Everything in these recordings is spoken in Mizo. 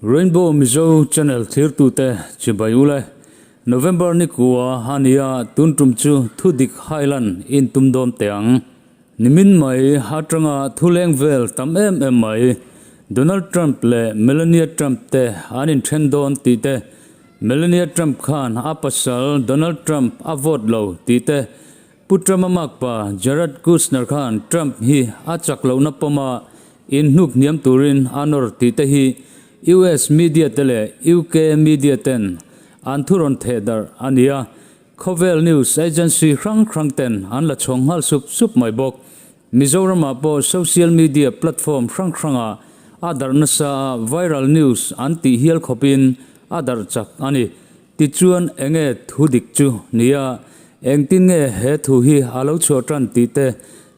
Rainbow Mizo channel thirtute chibai ule. November ni kua ania tun tum chu thudik highland in tum dawm teh ang. Nimin mai atanga thuleng vel tam em em mai. Donald Trump leh Melania Trump te an inthen dawn tih te, Melania Trump khan a pasal Donald Trump a vote lo tih te, Pu Trump-a makpa Jared Kushner khan Trump hi a chak lohna pawma inhnuk hniam turin a nawr tih te hi US media te leh UK media ten an thu rawn theh darh a ni a, khawvel news agency hrang hrang ten an la chhawng nghal sup sup mai bawk. Mizoramah pawh social media platform hrang hrangah a darh nasa a, viral news an tih hial khawpin a darh chak a ni. Tichuan enge thu dik chu nia, engtin nge he thu hi a lo chhuah tan tih te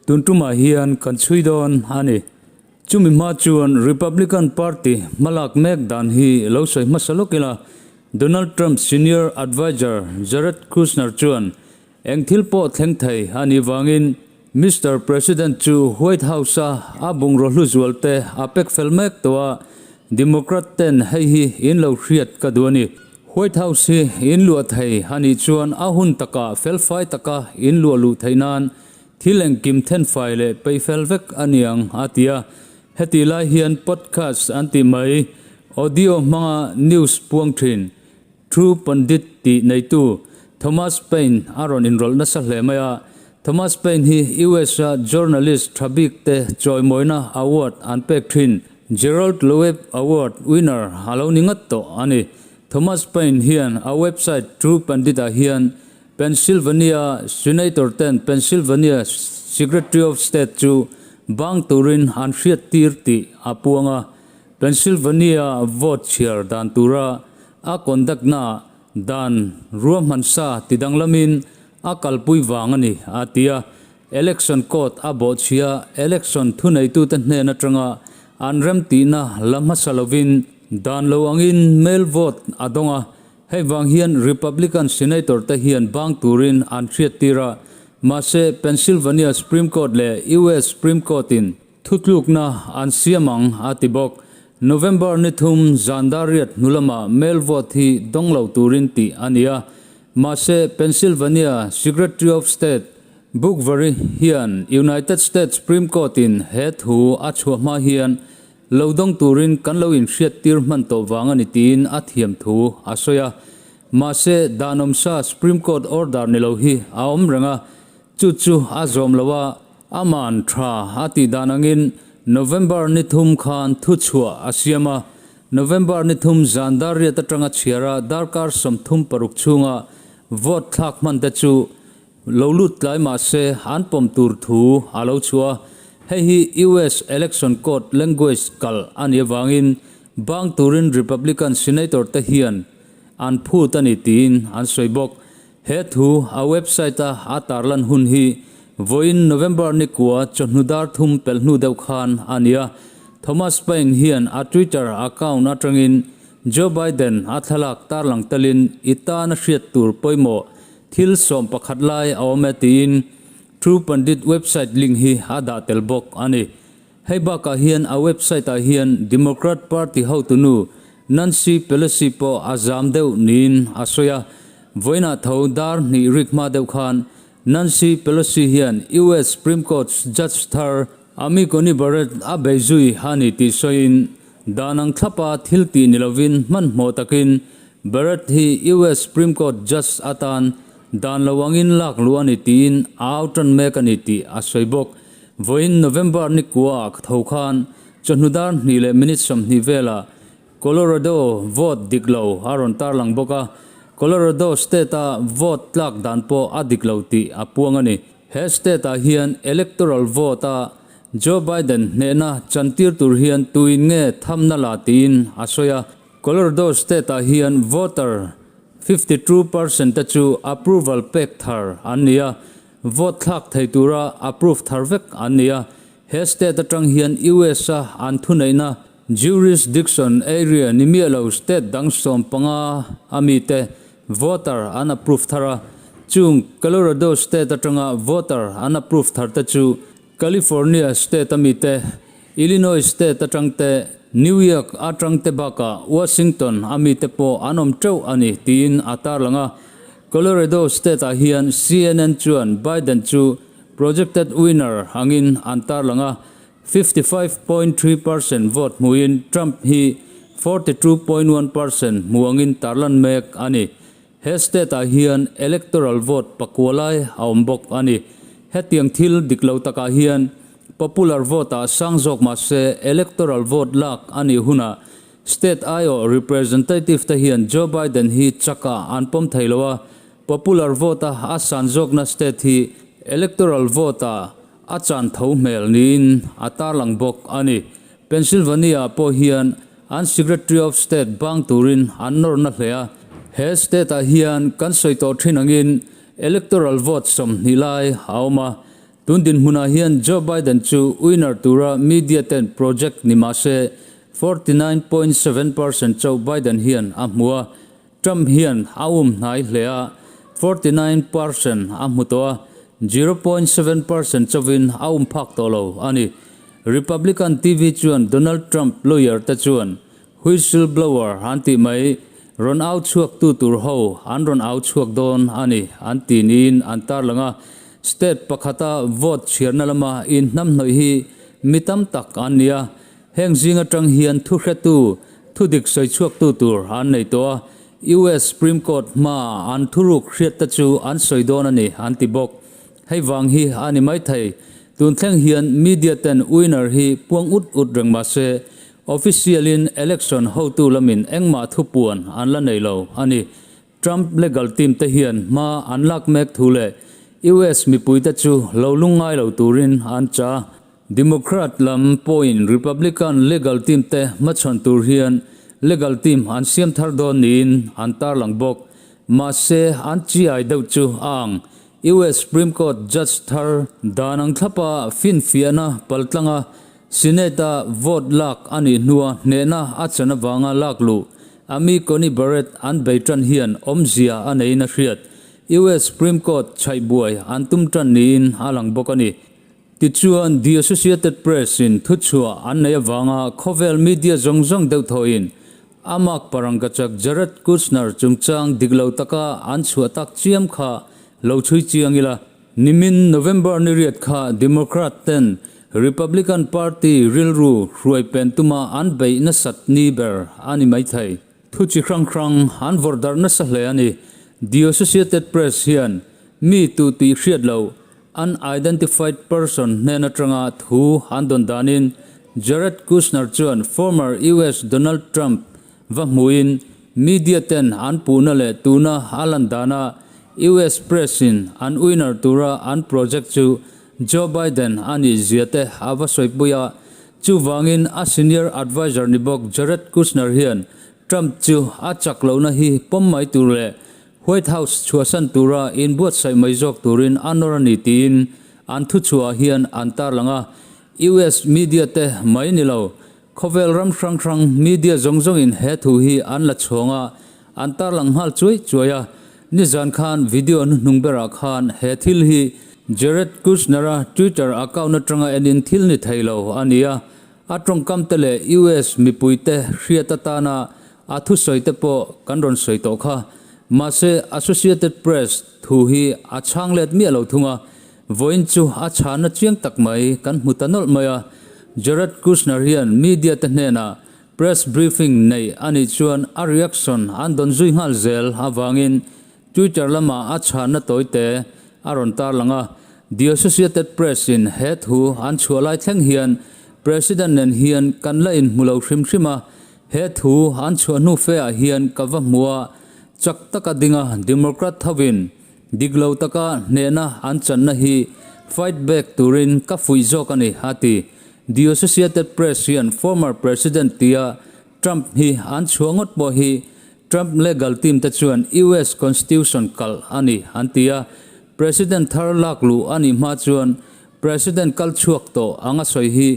tun tumah hian kan chhui dawn a ni. Chumi hma chuan Republican Party hmalak mek dan hi lo sawi hmasa lawk ila, Donald Trump senior adviser Jared Kushner chuan eng thil pawh thleng thei a nih vangin Mister President chu White House-a a bungraw hlu zual te a pek fel mek tawh a, Democrat ten hei hi in lo hriat ka duh a ni. White House hi in luah thei a nih chuan a hun takah felfai taka in luah luh theih nan thil engkim thenfai leh peih fel vek a ni ang a ti a. Hetih lai hian podcast an tih mai audio hmanga news puang thin True Pundit tih neitu Thomas Paine a rawn inrawlh nasa hle mai a. Thomas Paine hi US-a journalist tha bik te chawimawina award an pek thin Gerald Loeb Award winner a lo ni ngat tawh a ni. Thomas Paine hian a website True Pundit-ah hian Pennsylvania Senator ten Pennsylvania Secretary of State chu bang turin an hriat tir tih a puang a. Pennsylvania vote chhiar dan tura a conduct na dan ruahman sa ti danglamin a kalpui vang a ni, a ti a. Election Code a bawhchhia election thuneitute hnen atanga an remtihna la hmasa lovin dan lo angin mail vote a dawng a. Hei vang hian Republican Senator te hian bang turin an hriattir a, mahse Pennsylvania Supreme Court leh US Supreme Court in Thutlukna an siam ang, a ti bawk. November ni thum zan dar riat hnu lamah mail vote hi dawng lo turin tih a ni a. Mahse, Pennsylvania Secretary of State Bookvary hian United States Supreme Court-in he thu a chhuah hma hian lo dawng turin kan lo inhriattir hman tawh vang a ni tiin a thiam thu a sawi a. Mahse, dan awmsa Supreme Court order ni lo hi a awm reng a, chu chu a zawm lo a. Aman tha a tih dan angin November ni thum khan thuchhuah a siam a, November ni thum zan dar riat atanga chhiara darkar 36 chhunga vote thlak hman te chu lo lut tlai mah se an pawm tur thu a lo chhuah a, hei hi US Election Code language kal a nih avangin bang turin Republican Senator te hian an phut a ni tiin an sawi bawk. He thu a website a a tarlan hun hi vawiin November ni kua chawhnu dar thum pelh hnu deuh khan a ni a. Thomas Paine hian a Twitter account atangin Joe Biden a thlalak tarlang telin i tan a hriat tur pawimawh thil 11 lai a awm e tiin True Pundit website link hi a dah tel bawk a ni. Hei bakah hian a website ah hian Democrat Party hotunu Nancy Pelosi pawh a zam deuh niin a sawi a. Vawiinah tho dar hnih rik hma deuh khan Nancy Pelosi hian US Supreme Court Judge thar Amy Coney Barrett a bei zui a ni tih sawiin dan ang thlapa thil tih ni lovin hmanhmawh takin Barrett hi US Supreme Court Judge atan dan lo angin lak luh a ni tiin a au tan mek a ni tih a sawi bawk. Vawiin November ni kua ka tho khan chawhnu dar hnih leh minute 20 velah Colorado vote dik lo a rawn tarlang bawk a, Colorado state-a vote tlak dan pawh a dik lo tih a puang a ni. He state-ah hian electoral vote-a Joe Biden hnehna chantir tur hian tuin nge thamna la tiin a sawi a, Colorado state-ah hian voter 52% te chu approval pek thar an ni a, Vote thlak thei tura approve thar vek an ni a, he state atang hian US-a an thuneihna jurisdiction area ni miah lo state dang 15 a mite voter an approve thar a. Chung Colorado state atanga voter an approve thar te chu California state ami te, Illinois state atang te, New York atang te bakah Washington ami te pawh an awm teuh a ni tiin a tarlang a. Colorado state ah hian CNN chuan Biden chu projected winner angin an tarlang a, 55.3% vote hmuhin Trump hi 42.1% hmu angin tarlan mek a ni. He state ah hian electoral vote pakua lai a awm bawk a ni. Hetiang thil dik lo takah hian popular vote ah sang zawk mah se electoral vote lak a nih hunah state aiawh representative te hian Joe Biden hi chakah an pawm thei lo a, popular vote a a san zawkna state hi electoral vote ah a chan tho hmel niin a tarlang bawk a ni. Pennsylvania ah pawh hian an Secretary of State bang turin an nawrna hle a. He state ah hian kan sawi tawh thin angin electoral vote 20 lai a awm a. Tun dinhmunah hian Joe Biden chu winner tura media ten project ni mah se 49.7% chauh Biden hian a hmu a. Trump hian a um hnai hle a, 49% a hmu tawh a, 0.7% chauhin a um phak tawh lo a ni. Republican TV chuan Donald Trump lawyer te chuan whistle blower an tih mai rawn au chhuak tu tur ho an rawn au chhuak dawn a ni an ti niin an tarlang a. State pakhata vote chhiarna lama inhnamhnawih hi mi tam tak an ni a, Heng zing atang hian thuhretu, thudik sawi chhuaktu tur an nei tawh a, US Supreme Court hmaa an thuruk hriatte chu an sawi dawn a ni an ti bawk. Hei vang hi a ni maithei. Tun thleng hian media ten winner hi puang ut ut reng mah se, official in election hotu lamin engmah thupuan an la nei lo a ni. Trump legal team te hian hma an lak mek thu leh US mipuite chu lo lungngai lo turin an cha. Democrat lam pawhin Republican legal team te hmachhawn tur hian legal team an siam thar dawn niin an tarlang bawk. Mahse an chiai deuh chu a ang. US Supreme Court judge thar dan ang thlapa finfiahna paltlanga Senate-a vote lak a nih hnua hnehna a chan avanga lak luh Amy Coney Barrett an bei tan hian awmzia a neiin a hriat. US Supreme Court chhaih buai an tum tan niin a lang bawk a ni. Tichuan, The Associated Press-in thuchhuah an nei avanga khawvel media zawng zawng deuh thawhin a mak parangkachak Jared Kushner chungchang dik lo taka an chhuah tak chiam kha lo chhui chiang ila. Nimin November ni riat kha Democrat ten Republican Party rilru hruai pen tuma an beih nasat ni ber a ni maithei. Thu chi hrang hrang an vawrh darh nasa hle a ni. The Associated Press hian mi tu tih hriat loh unidentified person hnen atanga thu an dawn danin Jared Kushner chuan former US Donald Trump Va hmuhin media ten an puhna leh tuna a lan dana US Press in an winner tura an project chu Joe Biden a nih zia te a va sawipui a. Chuvangin a senior adviser ni bawk Jared Kushner hian Trump chu a chak lohna hi pawm mai tur leh White House chhuahsan tura inbuatsaih mai zawk turin a nawr a ni tiin an thuchhuah hian an tarlang a. US media te mai ni lo Khawvel ram hrang hrang media zawng zawngin he thu hi an la chhawng a, an tarlang nghal chuai chuai a. Nizan khan video hnuhnung berah khan he thil hi Jared Kushner-a Twitter account atanga enin thil ni thei lo a ni a, a tawngkam te leh US mipuite hriat atana a thusawi te pawh kan rawn sawi tawh kha. Mahse Associated Press thu hi a chhang let miah lo thung a, Vawiin chu a chhana chiang tak mai kan hmu ta nawlh mai a, Jared Kushner hian media te hnenah press briefing neih a nih chuan a reaction an dawn zui nghal zel avangin Twitter lamah a chhana tawite a rawn tarlang a. The Associated Press in he thu an chhuah lai thleng hian President nen hian kan la inhmu lo hrim hrim a, he thu an chhuah hnu fe ah hian ka va hmu a, chak taka dinga Democrat thovin Dik lo taka hnehna an channa hi fight back turin ka fuih zawk a ni, a ti. The Associated Press hian former president tia Trump hi an chhuah ngawt pawh hi Trump legal team te chuan US constitution kalh a ni an ti a, president thar lak luh a nih hma chuan president kal chhuak tawh anga sawi hi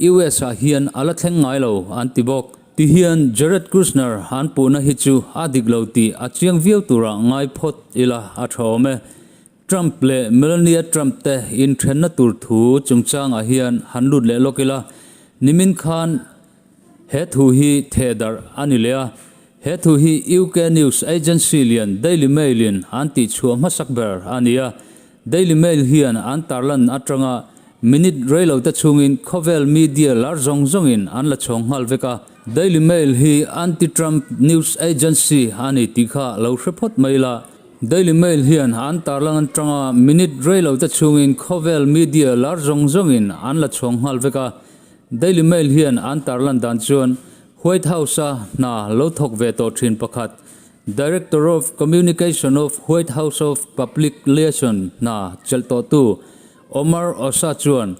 US ah hian a la thleng ngai lo an ti bawk. Ti hian Jared Kushner an puhna hi chu a dik lo tih a chiang viau turah ngai phawt ila a tha awm e. Trump leh Melania Trump te inthenna tur thu chungchangah hian han lut leh lawk ila, nimin khan he thu hi thehdarh a ni leh a. He thu hi UK news agency lian Daily Mail-in an tihchhuah hmasak ber a ni a. Daily Mail hian an tarlan atanga minute reilote chhungin khawvel media lar zawng zawngin an la chhawng nghal vek a. Daily Mail hi anti-Trump news agency a ni tih kha lo hre phawt mai la. Daily Mail hian an tarlan atanga minute reilote chhungin khawvel media lar zawng zawngin an la chhawng nghal vek a. Daily Mail hian an tarlan dan chuan White House-a hna lo thawk ve tawh thin pakhat, Director of Communication of White House of Public Liaison hna chelh tawhtu Omar Osa chuan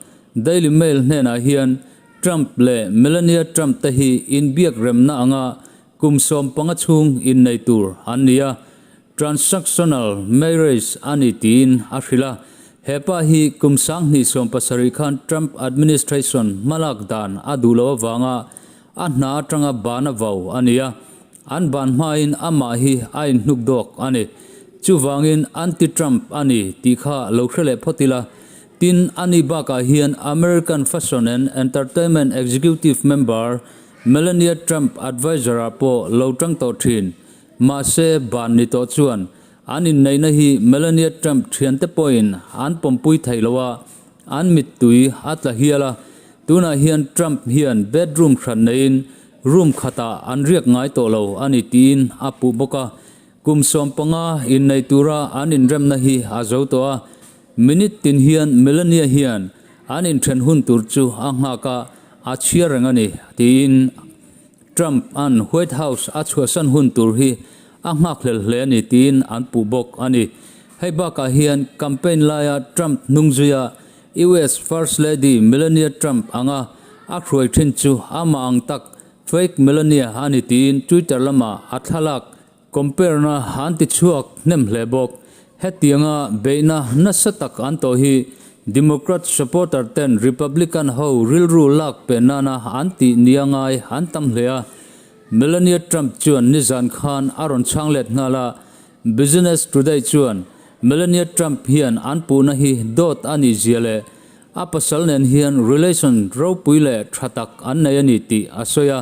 Daily Mail hnenah hian Trump leh Melania Trump te hi inbiak remna anga kum 15 chhung innei tur an ni a, transactional marriage a ni tiin a hrilh a. He pa hi kum 2017 khan Trump administration hmalak dan a duh loh avanga a hna atanga ban a vau a ni a. An ban hmain amah hi a inhnuk dawk a ni. Chuvangin anti-Trump a ni tih kha lo hre leh phawt ila. Tin, ani bakah hian American Fashion and Entertainment Executive member Melania Trump advisor-ah pawh lo tang tawh thin. Mahse, ban ni tawh chuan an inneihna hi Melania Trump thiante pawhin an pawmpui theih lo a, an mittui a tla hial a. Tunah hian Trump hian bedroom hran neiin room khatah an riak ngai tawh lo a ni tiin a puh bawk a. Kum 15 innei tura an inremna hi a zo tawh a. Minute tin hian Melania hian an inthen hun tur chu a nghak a, a chhiar reng a ni tiin Trump an White House a chhuahsan hun tur hi a nghakhlel hle a ni tiin an puh bawk a ni. Hei bakah hian campaign laia Trump hnungzuia US First Lady Melania Trump anga a hruai thin chu amah ang tak fake Melania a ni tiin Twitter lamah a thlalak compare na an ti chhuak hnem hle bawk. Hetianga beihna nasa tak an tawh hi Democrat supporter ten Republican ho rilru lak pe nana an tih nia ngai an tam hle a. Melania Trump chuan nizan khan a rawn chhang let nghal a, Business Today chuan Melania Trump hian an puhna hi dawt a nih zia leh a pasal nen hian relation ropui leh tha tak an nei a ni tih a sawi a.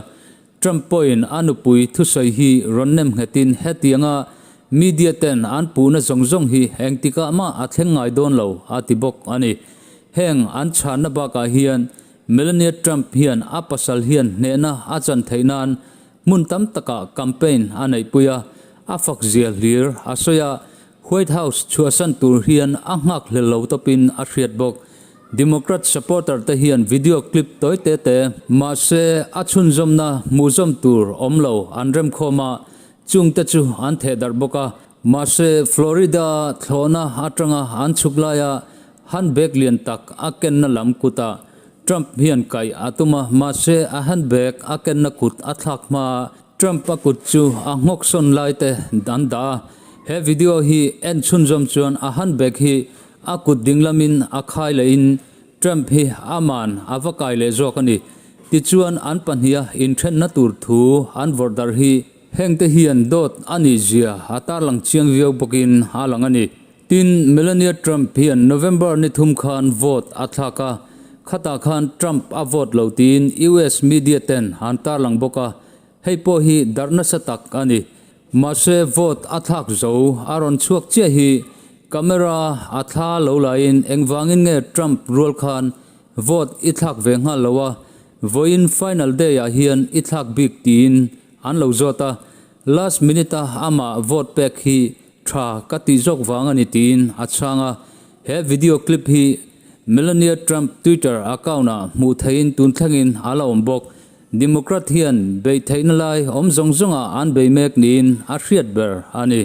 Trump pawhin a nupui thusawi hi rawn nem nghetin hetianga media ten an puhna zawng zawng hi engtikah mah a thleng ngai dawn lo a ti bawk a ni. Heng an chhanna bakah hian Melania Trump hian a pasal hian hnehna a chan theih nan hmun tam takah campaign a neihpui a, a fak zia hlir a sawi a, White House chhuahsan tur hian a nghakhlel lo tawpin a hriat bawk. Democrat supporter te hian video clip tawi te te, mahse a chhunzawmna hmuhzawm tur awm lo an remkhawm a, chung te chu an thehdarh bawk a. Mahse Florida thlawhna atanga an chhuk laia handbag lian tak a kenna lam kutah Trump hian kaih a tum a, mahse a handbag a kenna kut a thlak hma Trump a kut chu a nghawk sawn lai te an dah a. He video hi en chhunzawm chuan a handbag hi a kut dinglamin a khai lehin Trump hi aman a va kai leh zawk a ni. Tichuan an pahniha inthenna tur thu an vawrh darh hi hengte hian dawt a nih zia a tarlang chiang viau bawkin a lang a ni. Tin, Melania Trump hian November ni thum khan vote a thlak a, khatah khan Trump a vote lo tiin US media ten an tarlang bawk a, hei pawh hi darh nasa tak a ni. Mahse vote a thlak zo a rawn chhuak chiah hi camera a thla lo laiin engvangin nge Trump rual khan vote i thlak ve nghal lo a, vawiin final day ah hian i thlak bik tiin an lo zawt a, last minute a amah vote pek hi tha ka tih zawk vang a ni tiin a chhang a. He video clip hi Melania Trump Twitter account ah hmuh theihin tun thlengin a la awm bawk. Democrat hian beih theihna lai awm zawng zawngah an bei mek niin a hriat ber a ni.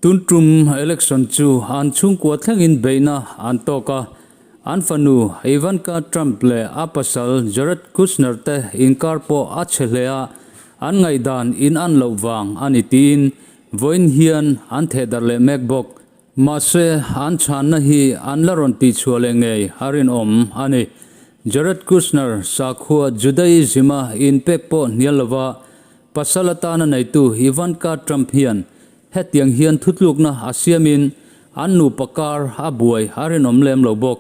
Tun tum election chu an chhungkua thlengin beihna an tawk a, an fanu Ivanka Trump leh a pasal Jared Kushner te inkar pawh a chhe hle a, an ngaihdan in an loh vang a ni tiin vawiin hian an thehdarh leh mek bawk. Mahse, an chhanna hi an la rawn tihchhuah leh ngei a rinawm a ni. Jared Kushner sakhua Judaism-a inpek pawh hnial lova pasal atana neitu Ivanka Trump hian hetiang hian thutlukna a siamin an nupa kar a buai a rinawm lem lo bawk.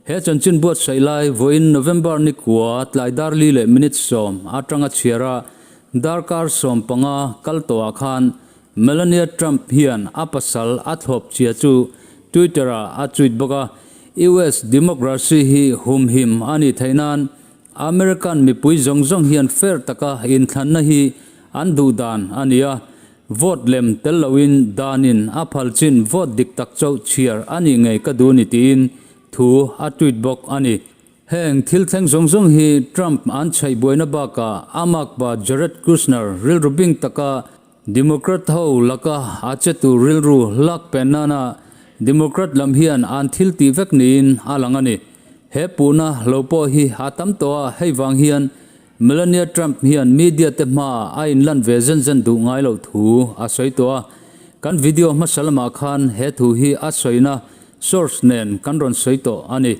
He chanchin buatsaih lai vawiin November ni kua tlai dar li leh minute sawm atanga chhiar a darkar 15 kal tawhah khan Melania Trump hian a pasal a thlawp chia chu Twitter ah a tweet bawk a, US democracy hi humhim a nih theih nan American mipui zawng zawng hian fair taka inthlanna hi an duh dan a ni a, vote lem tel loin danin a phal chin vote dik tak chauh chhiar a nih ngei ka duh ni tiin thu a tweet bawk a ni. Heng thil thleng zawng zawng hi Trump an chhaih buaina bakah a makpa Jared Kushner rilru bing taka Democrat ho laka a che tur rilru lak pen nana Democrat lam hian an thil tih vek niin a lang a ni. He puhna lo pawh hi a tam tawh a, hei vang hian Melania Trump hian media te hmaah a inlan ve zen zen duh ngai loh thu a sawi tawh a. Kan video hmasa lamah khan he thu hi a sawina source nen kan rawn sawi tawh a ni.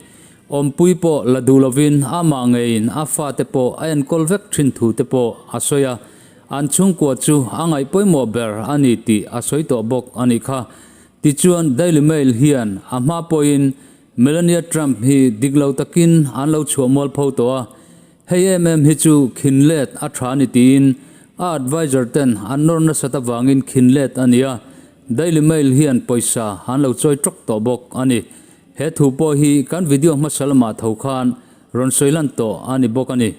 Awmpui pawh la duh lovin amah ngeiin a fate pawh a enkawl vek thin thu te pawh a sawi a. An chhungkua chu a ngaih pawimawh ber a ni tih a sawi tawh bawk a nih kha. Tichuan Daily Mail hian a hma pawhin Melania Trump hi dik lo takin an lo chhuah mual pho tawh a, hei em em hi chu khin let a tha a ni tiin a adviser ten an nawr nasat avangin khin let a ni a, Daily Mail hian pawisa an lo chawi tawk tawh bawk a ni. He thu pawh hi kan video hmasa lamah tho khan rawn sawi lan tawh a ni bawk a ni.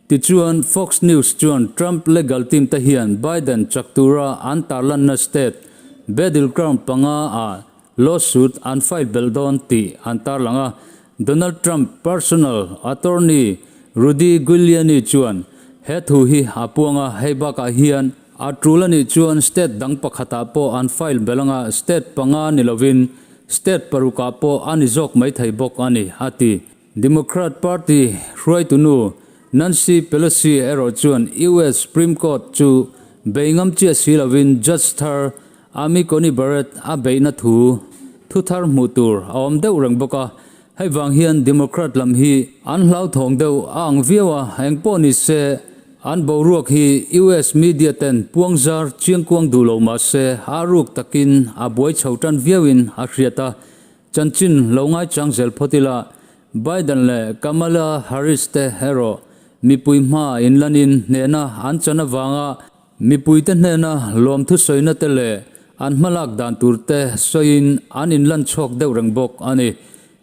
Tichuan, Fox News chuan Trump legal team te hian Biden chak tura an tarlanna state battleground panga ah lawsuit an file belh dawn tih an tarlang a. Donald Trump personal attorney Rudy Giuliani chuan he thu hi a puang a, hei bakah hian a tul a nih chuan state dang pakhatah pawh an file belh anga state panga ni lovin state parukah pawh a ni zawk maithei bawk a ni, a ti. Democrat Party hruaitunu Nancy Pelosi erawh chuan US Supreme Court chu bei ngam chiah si lovin Judge thar Amy Coney Barrett a beihna thu thu thar hmuh tur a awm deuh reng bawk a. Hei vang hian Democrat lam hi an hlauthawng deuh a ang viau a, engpawh ni se an boruak hi US media ten puangzar chiangkuang duh lo mah se a ruk takin a buai chho tan viauin a hriat a. Chanchin lo ngaichang zel phawt ila, Biden leh Kamala Harris te erawh mipui hma inlanin hnehna an chan avanga mipuite hnena lawmthu sawina te leh an hmalak dan tur te sawiin an inlan chhuak deuh reng bawk a ni.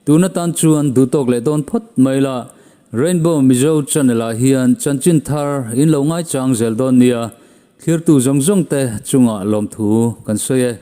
Tun atan chuan duhtawk leh dawn phawt mai la, Rainbow Mizo channel ah hian chanchin thar in lo ngaichang zel dawn nia, thlirtu zawng zawng te chungah lawmthu kan sawi e.